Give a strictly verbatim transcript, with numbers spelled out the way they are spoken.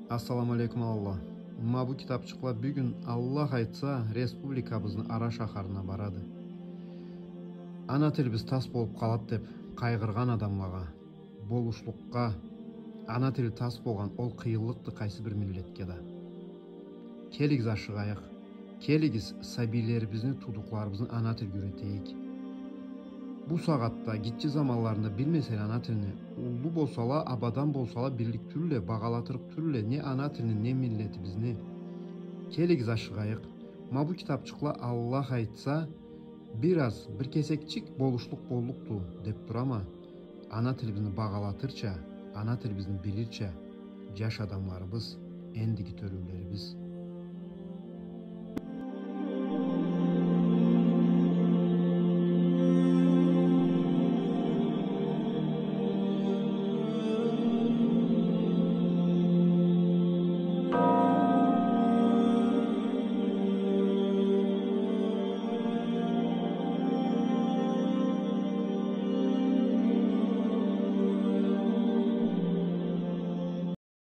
Ассаламу алейкум, Аллах. Ма бу китапчыкъла бюгюн, Аллах айтса, республикабызны ара шахарына барады. Ана тилибиз тас болуп къалады деп къайгъыргъан адамлагъа, болушлукъгъа, ана тили тас болгъан ол къыйынлыкъды къайсы бир миллетге да. Келигиз, ашыгъайыкъ. Келигиз, сабийлерибизни, туудукъларыбызны ана тилге юретейик. Бу сагъатда, гитче заманларында билмеселе ана тилни, уллу болсала, абадан болсала, биллик тюлле, багъалатырыкъ тюлле не ана тилни, не миллетибизни. Келигиз, ашыгъайыкъ. Ма бу китапчыкъла, Аллах айтса, бир аз, бир кесекчик болушлукъ боллукъду деп турама. Ана тилибизни багъалатырча, ана тилибизни билирча, жаш адамларыбыз, эндиги тёлюлерибиз.